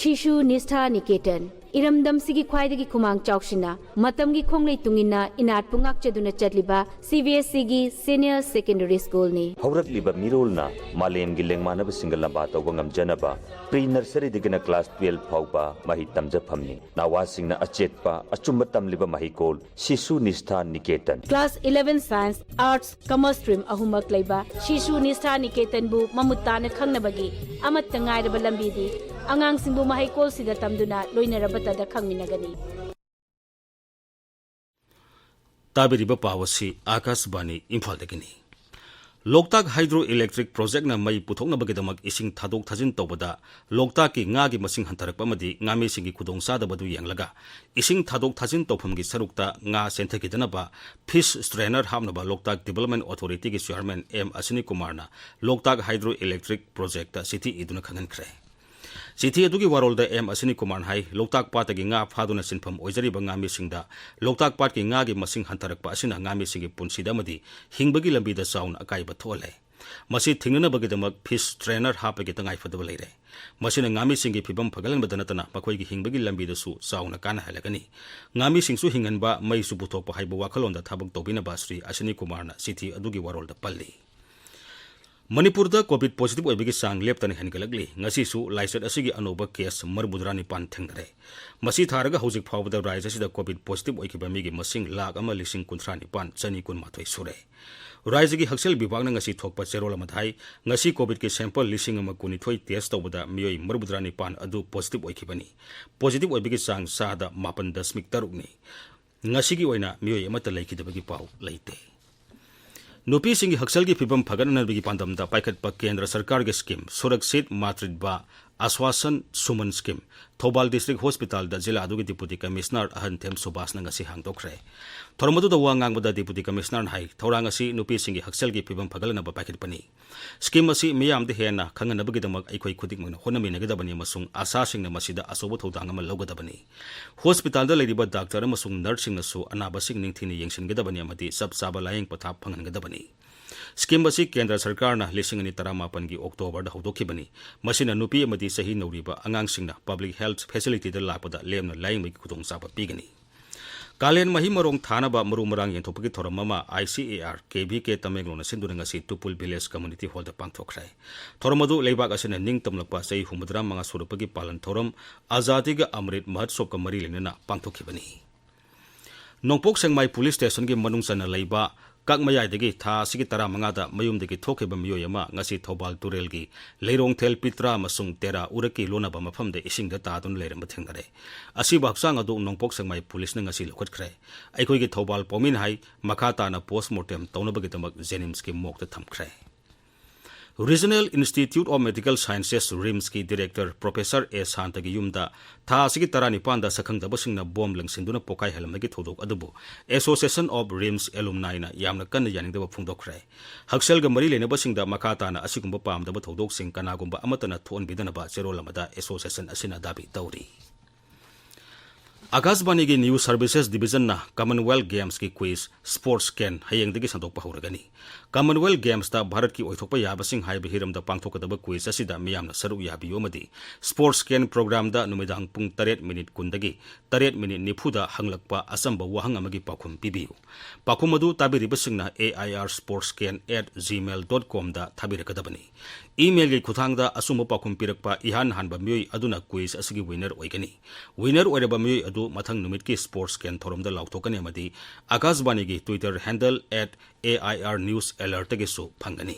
ꯁꯤꯁꯨ ꯅꯤꯁꯊꯥ ꯅꯤꯀꯦꯇꯟ, ꯏꯔꯝꯗꯝꯁꯤꯒꯤ ꯈ꯭ꯋꯥꯏꯗꯒꯤ ꯈꯨꯃꯥꯡ ꯆꯥꯎꯁꯤꯟꯅ, ꯃꯇꯝꯒꯤ ꯈꯣꯡꯂꯩ ꯇꯨꯡꯏꯟꯅ ꯏꯅꯥꯠꯄꯨ ꯉꯥꯛꯆꯗꯨꯅ ꯆꯠꯂꯤꯕ ꯁꯤ ꯕꯤ ꯑꯦꯁ ꯁꯤꯒꯤ senior secondary schoolꯅꯤ꯫ ꯍꯧꯔꯛꯂꯤꯕ ꯃꯤꯔꯣꯜꯅ ꯃꯥꯂꯦꯝꯒꯤ ꯂꯦꯡꯃꯥꯟꯅꯕꯁꯤꯡꯒ ꯂꯝꯕꯥ ꯇꯧꯕ ꯉꯝꯖꯅꯕ pre nurseryꯗꯒꯤꯅ class twelve ꯐꯥꯎꯕ ꯃꯍꯩ ꯇꯝꯖꯐꯝꯅꯤ꯫ ꯅꯍꯥꯁꯤꯡꯅ ꯑꯆꯦꯠꯄ ꯑꯆꯨꯝꯕ ꯇꯝꯂꯤꯕ ꯃꯍꯩꯀꯣꯜ ꯁꯤꯁꯨ ꯅꯤꯁꯊꯥ Niketan. Class eleven science, arts, commerce stream ꯑꯍꯨꯝꯃꯛ ꯂꯩꯕ ꯁꯤꯁꯨ ꯅꯤꯁꯊꯥ ꯅꯤꯀꯦꯇꯟꯕꯨ ꯃꯃꯨꯠ ꯇꯥꯅ ꯈꯪꯅꯕꯒꯤ ꯑꯃꯠꯇ ꯉꯥꯏꯔꯕ ꯂꯝꯕꯤꯗꯤ ꯑꯉꯥꯡꯁꯤꯡꯕꯨ ꯃꯍꯩꯀꯣꯜꯁꯤꯗ ꯇꯝꯗꯨꯅ ꯂꯣꯏꯅꯔꯕꯇꯗ ꯈꯪꯃꯤꯟꯅꯒꯅꯤ꯫ ꯇꯥꯕꯤꯔꯤꯕ ꯄꯥꯎ ꯑꯁꯤ ꯑꯥꯀꯥꯁꯕꯥꯅꯤ ꯏꯝꯐꯥꯜꯗꯒꯤꯅꯤ꯫ ꯂꯣꯛꯇꯥꯛ ꯍꯥꯏꯗ꯭ꯔꯣ ꯏꯂꯦꯛꯇ꯭ꯔꯤꯛ ꯄ꯭ꯔꯣꯖꯦꯛꯅ ꯃꯩ ꯄꯨꯊꯣꯛꯅꯕꯒꯤꯗꯃꯛ ꯏꯁꯤꯡ ꯊꯥꯗꯣꯛ ꯊꯥꯖꯤꯟ ꯇꯧꯕꯗ ꯂꯣꯛꯇꯥꯛꯀꯤ ꯉꯥꯒꯤ ꯃꯁꯤꯡ ꯍꯟꯊꯔꯛꯄ ꯑꯃꯗꯤ ꯉꯥꯃꯤꯁꯤꯡꯒꯤ ꯈꯨꯗꯣꯡꯆꯥꯗꯕꯗꯨ ꯌꯦꯡꯂꯒ ꯏꯁꯤꯡ ꯊꯥꯗꯣꯛ ꯊꯥꯖꯤꯟ ꯇꯧꯐꯝꯒꯤ ꯁꯔꯨꯛꯇ ꯉꯥ ꯆꯦꯟꯊꯈꯤꯗꯅꯕ fish strainer ꯍꯥꯞꯅꯕ ꯂꯣꯛꯇꯥꯛ Development Authorityꯒꯤ chairman ꯑꯦꯝ ꯑꯁꯤꯅꯤ ꯀꯨꯃꯥꯔꯅ ꯂꯣꯛꯇꯥꯛ ꯍꯥꯏꯗ꯭ꯔꯣ ꯏꯂꯦꯛꯇ꯭ꯔꯤꯛ ꯄ꯭ꯔꯣꯖꯦꯛꯇ ꯆꯤꯊꯤ ꯏꯗꯨꯅ ꯈꯪꯍꯟꯈ꯭ꯔꯦ꯫ ꯆꯤꯊꯤ ꯑꯗꯨꯒꯤ ꯋꯥꯔꯣꯜꯗ ꯑꯦꯝ ꯑꯁꯤꯅꯤ ꯀꯨꯃꯥꯔꯅ ꯍꯥꯏ, ꯂꯣꯛꯇꯥꯛ ꯄꯥꯠꯇꯒꯤ ꯉꯥ ꯐꯥꯗꯨꯅ ꯁꯤꯟꯐꯝ ꯑꯣꯏꯖꯔꯤꯕ ꯉꯥꯃꯤꯁꯤꯡꯗ ꯂꯣꯛꯇꯥꯛ ꯄꯥꯠꯀꯤ ꯉꯥꯒꯤ ꯃꯁꯤꯡ ꯍꯟꯊꯔꯛꯄ ꯑꯁꯤꯅ ꯉꯥꯃꯤꯁꯤꯡꯒꯤ ꯄꯨꯟꯁꯤꯗ ꯑꯃꯗꯤ ꯍꯤꯡꯕꯒꯤ ꯂꯝꯕꯤꯗ ꯆꯥꯎꯅ ꯑꯀꯥꯏꯕ ꯊꯣꯛꯍꯜꯂꯦ꯫ ꯃꯁꯤ ꯊꯤꯡꯅꯅꯕꯒꯤꯗꯃꯛ fish strainer ꯍꯥꯞꯄꯒꯤ ꯇꯉꯥꯏꯐꯗꯕ ꯂꯩꯔꯦ꯫ ꯃꯁꯤꯅ ꯉꯥꯃꯤꯁꯤꯡꯒꯤ ꯐꯤꯕꯝ ꯐꯒꯠꯍꯟꯕꯗ ꯅꯠꯇꯅ ꯃꯈꯣꯏꯒꯤ ꯍꯤꯡꯕꯒꯤ ꯂꯝꯕꯤꯗꯁꯨ ꯆꯥꯎꯅ ꯀꯥꯟꯅꯍꯜꯂꯒꯅꯤ꯫ ꯉꯥꯃꯤꯁꯤꯡꯁꯨ ꯍꯤꯡꯍꯟꯕ, ꯃꯩꯁꯨ ꯄꯨꯊꯣꯛꯄ ꯍꯥꯏꯕ ꯋꯥꯈꯜꯂꯣꯟꯗ ꯊꯕꯛ ꯇꯧꯕꯤꯅꯕ ꯁ꯭ꯔꯤ ꯑꯁꯤꯅꯤ ꯀꯨꯃꯥꯔꯅ ꯆꯤꯊꯤ ꯑꯗꯨꯒꯤ ꯋꯥꯔꯣꯜꯗ ꯄꯜꯂꯤ꯫ ꯃꯅꯤꯄꯨꯔꯗ COVID positive ꯑꯣꯏꯕꯒꯤ ꯆꯥꯡ ꯂꯦꯞꯇꯅ ꯍꯦꯟꯒꯠꯂꯛꯂꯤ꯫ ꯉꯁꯤꯁꯨ ꯂꯥꯏꯆꯠ ꯑꯁꯤꯒꯤ ꯑꯅꯧꯕ case ꯃꯔꯤꯐꯨꯇꯔꯥ ꯅꯤꯄꯥꯟ ꯊꯦꯡꯅꯔꯦ꯫ ꯃꯁꯤ ꯊꯥꯔꯒ ꯍꯧꯖꯤꯛ ꯐꯥꯎꯕꯗ ꯔꯥꯖ꯭ꯌ ꯑꯁꯤꯗ COVID positive ꯑꯣꯏꯈꯤꯕ ꯃꯤꯒꯤ ꯃꯁꯤꯡ ꯂꯥꯈ ꯑꯃ ꯂꯤꯁꯤꯡ ꯀꯨꯟꯊ꯭ꯔꯥ ꯅꯤꯄꯥꯟ ꯆꯅꯤ ꯀꯨꯟꯃꯥꯊꯣꯏ ꯁꯨꯔꯦ꯫ ꯔꯥꯖ꯭ꯌꯒꯤ ꯍꯛꯁꯦꯜ ꯕꯤꯚꯥꯒꯅ ꯉꯁꯤ ꯊꯣꯛꯄ ꯆꯦꯔꯣꯜ ꯑꯃꯗ ꯍꯥꯏ, ꯉꯁꯤ COVIDꯀꯤ sample ꯂꯤꯁꯤꯡ ꯑꯃ ꯀꯨꯟꯅꯤꯊꯣꯏ test ꯇꯧꯕꯗ ꯃꯤꯑꯣꯏ ꯃꯔꯤꯐꯨꯇꯔꯥ ꯅꯤꯄꯥꯟ ꯑꯗꯨ positive ꯑꯣꯏꯈꯤꯕꯅꯤ꯫ Positive ꯑꯣꯏꯕꯒꯤ ꯆꯥꯡ ꯆꯥꯗ ꯃꯥꯄꯟ ꯗꯁꯃꯤꯛ ꯇꯔꯨꯛꯅꯤ꯫ ꯉꯁꯤꯒꯤ ꯑꯣꯏꯅ ꯃꯤꯑꯣꯏ ꯑꯃꯠꯇ ꯂꯩꯈꯤꯗꯕꯒꯤ ꯄꯥꯎ ꯂꯩꯇꯦ꯫ ꯅꯨꯄꯤꯁꯤꯡꯒꯤ ꯍꯛꯁꯦꯜꯒꯤ ꯐꯤꯕꯝ ꯐꯒꯠꯍꯟꯅꯕꯒꯤ ꯄꯥꯟꯗꯝꯗ ꯄꯥꯏꯈꯠꯄ ꯀꯦꯟꯗ꯭ꯔ ꯁꯔꯀꯥꯔꯒꯤ scheme ꯁꯨꯔꯛꯁꯤꯠ ꯃꯥꯇ꯭ꯔꯤꯠꯕꯥ ꯑꯁ꯭ꯋꯥꯁꯟ ꯁꯨꯃꯟ scheme ꯊꯧꯕꯥꯜ district hospitalꯗ ꯖꯤꯂꯥ ꯑꯗꯨꯒꯤ Deputy Commissioner ꯑꯍꯟꯊꯦꯝ ꯁꯨꯕꯥꯁꯅ ꯉꯁꯤ ꯍꯥꯡꯗꯣꯛꯈ꯭ꯔꯦ꯫ ꯊꯧꯔꯝ ꯑꯗꯨꯗ ꯋꯥ ꯉꯥꯡꯕꯗ Deputy Commissionerꯅ ꯍꯥꯏ, ꯊꯧꯔꯥꯡ ꯑꯁꯤ ꯅꯨꯄꯤꯁꯤꯡꯒꯤ ꯍꯛꯁꯦꯜꯒꯤ ꯐꯤꯕꯝ ꯐꯒꯠꯍꯟꯅꯕ ꯄꯥꯏꯈꯠꯄꯅꯤ꯫ Scheme ꯑꯁꯤ ꯃꯤꯌꯥꯝꯗ ꯍꯦꯟꯅ ꯈꯪꯍꯟꯅꯕꯒꯤꯗꯃꯛ ꯑꯩꯈꯣꯏ ꯈꯨꯗꯤꯡꯃꯛꯅ ꯍꯣꯠꯅꯃꯤꯟꯅꯒꯗꯕꯅꯤ ꯑꯃꯁꯨꯡ ꯑꯥꯁꯥꯁꯤꯡꯅ ꯃꯁꯤꯗ ꯑꯆꯧꯕ ꯊꯧꯗꯥꯡ ꯑꯃ ꯂꯧꯒꯗꯕꯅꯤ꯫ Hospitalꯗ ꯂꯩꯔꯤꯕ doctor ꯑꯃꯁꯨꯡ nurseꯁꯤꯡꯅꯁꯨ ꯑꯅꯥꯕꯁꯤꯡ ꯅꯤꯡꯊꯤꯅ ꯌꯦꯡꯁꯤꯟꯒꯗꯕꯅꯤ ꯑꯃꯗꯤ ꯆꯞ ꯆꯥꯕ ꯂꯥꯌꯦꯡ ꯄꯊꯥꯞ ꯐꯪꯍꯟꯒꯗꯕꯅꯤ꯫ ꯁ꯭ꯀꯤꯝ ꯑꯁꯤ ꯀꯦꯟꯗ꯭ꯔ ꯁꯔꯀꯥꯔꯅ ꯂꯤꯁꯤꯡ ꯑꯅꯤ ꯇꯔꯥꯃꯥꯄꯟꯒꯤ ꯑꯣꯛꯇꯣꯕꯔꯗ ꯍꯧꯗꯣꯛꯈꯤꯕꯅꯤ꯫ ꯃꯁꯤꯅ ꯅꯨꯄꯤ ꯑꯃꯗꯤ ꯆꯍꯤ ꯅꯧꯔꯤꯕ ꯑꯉꯥꯡꯁꯤꯡꯅ ꯄꯕ꯭ꯂꯤꯛ ꯍꯦꯜꯊ ꯐꯦꯁꯤꯂꯤꯇꯤꯗ ꯂꯥꯛꯄꯗ ꯂꯦꯝꯅ ꯂꯥꯌꯦꯡꯕꯒꯤ ꯈꯨꯗꯣꯡꯆꯥꯕ ꯄꯤꯒꯅꯤ꯫ ꯀꯥꯂꯦꯟ ꯃꯍꯩ ꯃꯔꯣꯡ ꯊꯥꯅꯕ ꯃꯔꯨ ꯃꯔꯥꯡ ꯌꯦꯟꯊꯣꯛꯄꯒꯤ ꯊꯧꯔꯝ ꯑꯃ I C A R K V ꯀꯦ ꯇꯃꯦꯡꯂꯣꯡꯅ ꯁꯤꯟꯗꯨꯅ ꯉꯁꯤ ꯇꯨꯄꯨꯜ ꯚꯤꯂꯦꯖ ꯀꯝꯃ꯭ꯌꯨꯅꯤꯇꯤ ꯍꯣꯜꯗ ꯄꯥꯡꯊꯣꯛꯈ꯭ꯔꯦ꯫ ꯊꯧꯔꯝ ꯑꯗꯨ ꯂꯩꯕꯥꯛ ꯑꯁꯤꯅ ꯅꯤꯡꯇꯝꯂꯛꯄ ꯆꯍꯤ ꯍꯨꯝꯐꯨꯇꯔꯥ ꯃꯉꯥ ꯁꯨꯔꯛꯄꯒꯤ ꯄꯥꯂꯟ ꯊꯧꯔꯝ ꯑꯖꯥꯗꯤꯒ ꯑꯃ꯭ꯔꯤꯠ ꯃꯍꯣꯠꯁꯣꯕꯀ ꯃꯔꯤ ꯂꯩꯅꯅ ꯄꯥꯡꯊꯣꯛꯈꯤꯕꯅꯤ꯫ ꯅꯣꯡꯄꯣꯛ ꯁꯦꯛꯃꯥꯏ ꯄꯨꯂꯤꯁ ꯁ꯭ꯇꯦꯁꯟꯒꯤ ꯃꯅꯨꯡ ꯆꯟꯅ ꯂꯩꯕ ꯀꯛꯃꯌꯥꯏꯗꯒꯤ ꯊꯥ ꯑꯁꯤꯒꯤ ꯇꯔꯥꯃꯉꯥꯗ ꯃꯌꯨꯝꯗꯒꯤ ꯊꯣꯛꯈꯤꯕ ꯃꯤꯑꯣꯏ ꯑꯃ ꯉꯁꯤ ꯊꯧꯕꯥꯜ ꯇꯨꯔꯦꯜꯒꯤ ꯂꯩꯔꯣꯡꯊꯦꯜ ꯄꯤꯇ꯭ꯔꯥ ꯑꯃꯁꯨꯡ ꯇꯦꯔꯥ ꯎꯔꯛꯀꯤ ꯂꯣꯟꯅꯕ ꯃꯐꯝꯗ ꯏꯁꯤꯡꯗ ꯇꯥꯗꯨꯅ ꯂꯩꯔꯝꯕ ꯊꯦꯡꯅꯔꯦ꯫ ꯑꯁꯤꯕ ꯍꯛꯆꯥꯡ ꯑꯗꯨ ꯅꯣꯡꯄꯣꯛ ꯁꯦꯛꯃꯥꯏ ꯄꯨꯂꯤꯁꯅ ꯉꯁꯤ ꯂꯧꯈꯠꯈ꯭ꯔꯦ꯫ ꯑꯩꯈꯣꯏꯒꯤ ꯊꯧꯕꯥꯜ ꯄꯥꯎꯃꯤꯅ ꯍꯥꯏ, ꯃꯈꯥ ꯇꯥꯅ ꯄꯣꯁꯃꯣꯔꯇꯦꯝ ꯇꯧꯅꯕꯒꯤꯗꯃꯛ ꯖꯦꯅꯤꯝꯁꯀꯤ ꯃꯣꯔꯒꯇ ꯊꯝꯈ꯭ꯔꯦ꯫ Regional Institute of Medical Sciences, ꯔꯤꯝꯁꯀꯤ ꯗꯤꯔꯦꯛꯇꯔ ꯄ꯭ꯔꯣꯐꯦꯁꯔ ꯑꯦ ꯁꯥꯟꯇꯒꯤ ꯌꯨꯝꯗ ꯊꯥ ꯑꯁꯤꯒꯤ ꯇꯔꯥꯅꯤꯄꯥꯟꯗ ꯁꯛꯈꯪꯗꯕꯁꯤꯡꯅ ꯕꯣꯝ ꯂꯪꯁꯤꯟꯗꯨꯅ ꯄꯣꯈꯥꯏꯍꯜꯂꯝꯕꯒꯤ ꯊꯧꯗꯣꯛ ꯑꯗꯨꯕꯨ Association of ꯔꯤꯝꯁ ꯑꯦꯂꯨꯝꯅꯥꯏꯅ ꯌꯥꯝꯅ ꯀꯟꯅ ꯌꯥꯅꯤꯡꯗꯕ ꯐꯣꯡꯗꯣꯛꯈ꯭ꯔꯦ꯫ ꯍꯛꯁꯦꯜꯒ ꯃꯔꯤ ꯂꯩꯅꯕꯁꯤꯡꯗ ꯃꯈꯥ ꯇꯥꯅ ꯑꯁꯤꯒꯨꯝꯕ ꯄꯥꯝꯗꯕ ꯊꯧꯗꯣꯛꯁꯤꯡ ꯀꯅꯥꯒꯨꯝꯕ ꯑꯃꯠꯇꯅ ꯊꯣꯛꯍꯟꯕꯤꯗꯅꯕ ꯆꯦꯔꯣꯜ ꯑꯃꯗ ꯑꯦꯁꯣꯁꯤꯌꯦꯁꯟ ꯑꯁꯤꯅ ꯗꯥꯕꯤ ꯇꯧꯔꯤ꯫ ꯑꯀꯥꯁꯕꯥꯅꯤꯒꯤ ꯅ꯭ꯌꯨꯁ ꯁꯔꯚꯤꯁꯦꯁ ꯗꯤꯕꯤꯖꯟꯅ ꯀꯃꯟꯋꯦꯜꯊ ꯒꯦꯝꯁꯀꯤ ꯀ꯭ꯋꯤꯖ ꯁ꯭ꯄꯣꯔꯠꯁ ꯀꯦꯟ ꯍꯌꯦꯡꯗꯒꯤ ꯁꯟꯗꯣꯛꯄ ꯍꯧꯔꯒꯅꯤ꯫ ꯀꯃꯟꯋꯦꯜꯊ ꯒꯦꯝꯁꯇ ꯚꯥꯔꯠꯀꯤ ꯑꯣꯏꯊꯣꯛꯄ ꯌꯥꯕꯁꯤꯡ ꯍꯥꯏꯕ ꯍꯤꯔꯝꯗ ꯄꯥꯡꯊꯣꯛꯀꯗꯕ ꯀ꯭ꯋꯤꯖ ꯑꯁꯤꯗ ꯃꯤꯌꯥꯝꯅ ꯁꯔꯨꯛ ꯌꯥꯕꯤꯌꯨ ꯑꯃꯗꯤ ꯁ꯭ꯄꯣꯔꯠꯁ ꯀꯦꯟ ꯄ꯭ꯔꯣꯒ꯭ꯔꯥꯝꯗ ꯅꯨꯃꯤꯗꯥꯡ ꯄꯨꯡ ꯇꯔꯦꯠ ꯃꯤꯅꯤꯠ ꯀꯨꯟꯗꯒꯤ ꯇꯔꯦꯠ ꯃꯤꯅꯤꯠ ꯅꯤꯐꯨꯗ ꯍꯪꯂꯛꯄ ꯑꯆꯝꯕ ꯋꯥꯍꯪ ꯑꯃꯒꯤ ꯄꯥꯎꯈꯨꯝ ꯄꯤꯕꯤꯌꯨ꯫ ꯄꯥꯎꯈꯨꯝ ꯑꯗꯨ ꯇꯥꯕꯤꯔꯤꯕꯁꯤꯡꯅ A I R sports can at gmail dot com ꯗ ꯊꯥꯕꯤꯔꯛꯀꯗꯕꯅꯤ꯫ ꯏꯃꯦꯜꯒꯤ ꯈꯨꯠꯊꯥꯡꯗ ꯑꯆꯨꯝꯕ ꯄꯥꯎꯈꯨꯝ ꯄꯤꯔꯛꯄ ꯏꯍꯥꯟ ꯍꯥꯟꯕ ꯃꯤꯑꯣꯏ ꯑꯗꯨꯅ ꯀ꯭ꯋꯤꯖ ꯑꯁꯤꯒꯤ ꯋꯤꯅꯔ ꯑꯣꯏꯒꯅꯤ꯫ ꯋꯤꯅꯔ ꯑꯣꯏꯔꯕ ꯃꯤꯑꯣꯏ ꯑꯗꯨ ꯃꯊꯪ ꯅꯨꯃꯤꯠꯀꯤ ꯁ꯭ꯄꯣꯔꯠꯁ ꯀꯦꯟ ꯊꯧꯔꯝꯗ ꯂꯥꯎꯊꯣꯛꯀꯅꯤ ꯑꯃꯗꯤ ꯑꯀꯥꯁꯕꯥꯅꯤꯒꯤ Twitter handle at A I R news alert ꯇꯒꯤꯁꯨ ꯐꯪꯒꯅꯤ꯫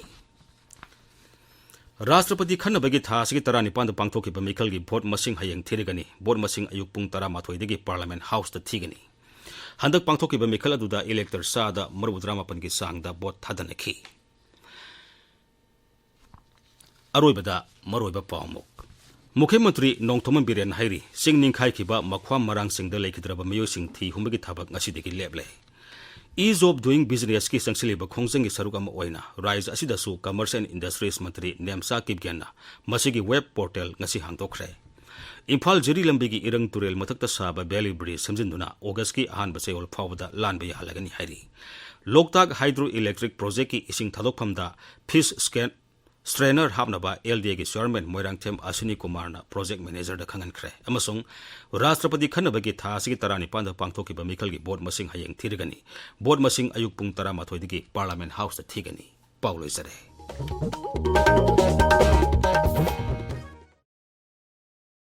ꯔꯥꯁꯇ꯭ꯔꯄꯇꯤ ꯈꯟꯅꯕꯒꯤ ꯊꯥ ꯑꯁꯤꯒꯤ ꯇꯔꯥꯅꯤꯄꯥꯟꯗ ꯄꯥꯡꯊꯣꯛꯈꯤꯕ ꯃꯤꯈꯜꯒꯤ ꯚꯣꯠ ꯃꯁꯤꯡ ꯍꯌꯦꯡ ꯊꯤꯔꯒꯅꯤ꯫ ꯚꯣꯠ ꯃꯁꯤꯡ ꯑꯌꯨꯛ ꯄꯨꯡ ꯇꯔꯥꯃꯥꯊꯣꯏꯗꯒꯤ ꯄꯥꯔꯂꯤꯌꯥꯃꯦꯟꯠ ꯍꯥꯎꯁꯇ ꯊꯤꯒꯅꯤ꯫ ꯍꯟꯗꯛ ꯄꯥꯡꯊꯣꯛꯈꯤꯕ ꯃꯤꯈꯜ ꯑꯗꯨꯗ ꯏꯂꯦꯛꯇꯔ ꯆꯥꯗ ꯃꯔꯤꯐꯨꯇꯔꯥ ꯃꯥꯄꯟꯒꯤ ꯆꯥꯡꯗ ꯚꯣꯠ ꯊꯥꯗꯅꯈꯤ꯫ ꯑꯔꯣꯏꯕꯗ ꯃꯔꯨꯑꯣꯏꯕ ꯄꯥꯎ ꯑꯃꯨꯛ꯫ ꯃꯨꯈ꯭ꯌ ꯃꯟꯇ꯭ꯔꯤ ꯅꯣꯡꯊꯣꯝꯕꯝ ꯕꯤꯔꯦꯟ ꯍꯥꯏꯔꯤ, ꯆꯤꯡ ꯅꯤꯡꯈꯥꯏꯈꯤꯕ ꯃꯈ꯭ꯋꯥꯝ ꯃꯔꯥꯡꯁꯤꯡꯗ ꯂꯩꯈꯤꯗ꯭ꯔꯕ ꯃꯤꯑꯣꯏꯁꯤꯡ ꯊꯤ ꯍꯨꯝꯕꯒꯤ ꯊꯕꯛ ꯉꯁꯤꯗꯒꯤ ꯂꯦꯞꯂꯦ꯫ Ease of doing business ꯀꯤ ꯆꯪꯁꯤꯜꯂꯤꯕ ꯈꯣꯡꯖꯪꯒꯤ ꯁꯔꯨꯛ ꯑꯃ ꯑꯣꯏꯅ ꯔꯥꯖ꯭ꯌ ꯑꯁꯤꯗꯁꯨ Commerce and Industries ꯃꯟꯇ꯭ꯔꯤ ꯅꯦꯝꯆꯥ ꯀꯤꯞꯒꯦꯟꯅ ꯃꯁꯤꯒꯤ ꯋꯦꯕ ꯄꯣꯔꯇꯦꯜ ꯉꯁꯤ ꯍꯥꯡꯗꯣꯛꯈ꯭ꯔꯦ꯫ ꯏꯝꯐꯥꯜ ꯖꯤꯔꯤ ꯂꯝꯕꯤꯒꯤ ꯏꯔꯪ ꯇꯨꯔꯦꯜ ꯃꯊꯛꯇ ꯁꯥꯕ ꯕꯦꯂꯤ ꯕ꯭ꯔꯤꯖ ꯁꯦꯝꯖꯤꯟꯗꯨꯅ ꯑꯣꯒꯁꯀꯤ ꯑꯍꯥꯟꯕ ꯆꯌꯣꯜ ꯐꯥꯎꯕꯗ ꯂꯥꯟꯕ ꯌꯥꯍꯜꯂꯒꯅꯤ ꯍꯥꯏꯔꯤ꯫ ꯂꯣꯛꯇꯥꯛ ꯍꯥꯏꯗ꯭ꯔꯣ ꯏꯂꯦꯛꯇ꯭ꯔꯤꯛ ꯄ꯭ꯔꯣꯖꯦꯛꯀꯤ ꯏꯁꯤꯡ ꯊꯥꯗꯣꯛꯐꯝꯗ ꯐꯤꯁ ꯁ꯭ꯀꯦꯟ ꯁ꯭ꯇ꯭ꯔꯦꯅꯔ ꯍꯥꯞꯅꯕ ꯑꯦꯜ ꯗꯤ ꯑꯦꯒꯤ ꯆꯤꯌꯔꯃꯦꯟ ꯃꯣꯏꯔꯥꯡꯊꯦꯝ ꯑꯁꯤꯅꯤ ꯀꯨꯃꯥꯔꯅ ꯄ꯭ꯔꯣꯖꯦꯛ ꯃꯦꯅꯦꯖꯔꯗ ꯈꯪꯍꯟꯈ꯭ꯔꯦ ꯑꯃꯁꯨꯡ ꯔꯥꯁꯇ꯭ꯔꯄꯇꯤ ꯈꯟꯅꯕꯒꯤ ꯊꯥ ꯑꯁꯤꯒꯤ ꯇꯔꯥꯅꯤꯄꯥꯟꯗ ꯄꯥꯡꯊꯣꯛꯈꯤꯕ ꯃꯤꯈꯜꯒꯤ ꯚꯣꯠ ꯃꯁꯤꯡ ꯍꯌꯦꯡ ꯊꯤꯔꯒꯅꯤ꯫ ꯚꯣꯠ ꯃꯁꯤꯡ ꯑꯌꯨꯛ ꯄꯨꯡ ꯇꯔꯥꯃꯥꯊꯣꯏꯗꯒꯤ ꯄꯥꯔꯂꯥꯃꯦꯟ ꯍꯥꯎꯁꯇ ꯊꯤꯒꯅꯤ꯫ ꯄꯥꯎ ꯂꯣꯏꯖꯔꯦ꯫